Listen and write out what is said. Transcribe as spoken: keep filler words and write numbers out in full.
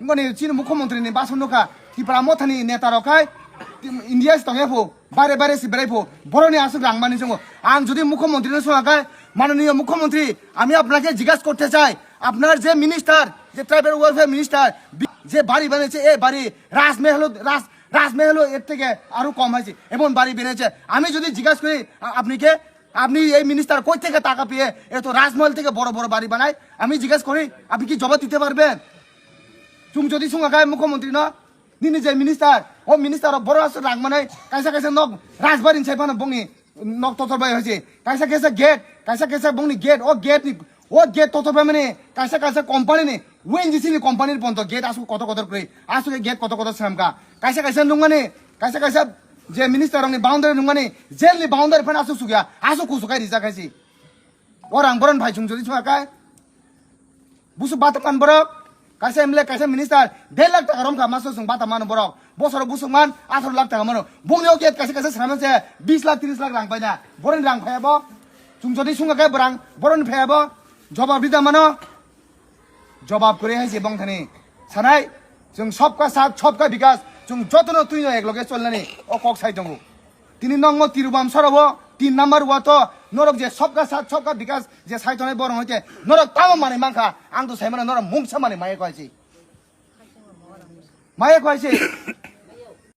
Mani chini mukhyamantri ni basan nukha, Tipra mothani neta rok khai India si tongya pho, bare bare si berai pho, boroni aswk rang mani chungo. Ang jodi mukhyamantri no swnga khai, মাননীয় মুখ্যমন্ত্রী, আমি আপনাকে জিজ্ঞাসা করতে চাই, আপনার যে মিনিস্টার, যে ট্রাইবাল ওয়েলফেয়ার মিনিস্টার, বি-, যে বাড়ি বানিয়েছে, এ বাড়ি রাজমহল, রাজ-, রাজমহল এর থেকে আরো কম হয়েছে, এমন বাড়ি বেড়েছে। আমি যদি জিজ্ঞাসা করি, আ-, আপনি কে, আপনি এই মিনিস্টার কই থেকে টাকা পেয়ে এত রাজমহল থেকে বড় বড় বাড়ি বানায়? আমি জিজ্ঞেস করি, আপনি কি জবাব দিতে পারবেন? Chwng jodi swnga khai mukhyamantri no, nini je minister, o minister o borok aswk rang manai, kaisa kaisa nok rajbari ni sai phano bongni nok totor bai hoise, kaisa kaisa gate, kaisa kaisa bongni gate, o gate ni, o gate totor bai mani, kaisa kaisa company ni, O N G C ni company ni ponto gate aswk kotor kotor kwrwi, aswk gate kotor kotor swnam kha, kaisa kaisa nungmani, kaisa kaisa je minister rokni boundary nungmani, jail ni boundary phano aswk sukya, aswk kusukai rijak hai si. O rang boron phai chwng jodi swnga khai. Busuk bathok man borok. Kaisa M L A, kaisa minister, der lakh taka romkha maso chwng bata mano borok. Bosoro busuk man atharo lakh taka mano. Bongni o gate kaisa kaisa swnamna se bis lakh, tris lakh rang paina. Boroni rang phaya bo. Chwng jodi swnga khe borang, boroni phaya bo. Jobab rida mano. Jobab kwrwi hai se bongthani. Sanai, chwng sabka saath, sabka bikas. Chwng jotono twino ekloge cholnani o kok sai tongo. Tini nokmo Tirubam sorowo tin number wato norok je sabka saath sabka bikas je sai tongnai borok hwnkhe norok tamo manwi mankha, ang to saimano norok mungsa manwi maya kwai se. Maya kwai se.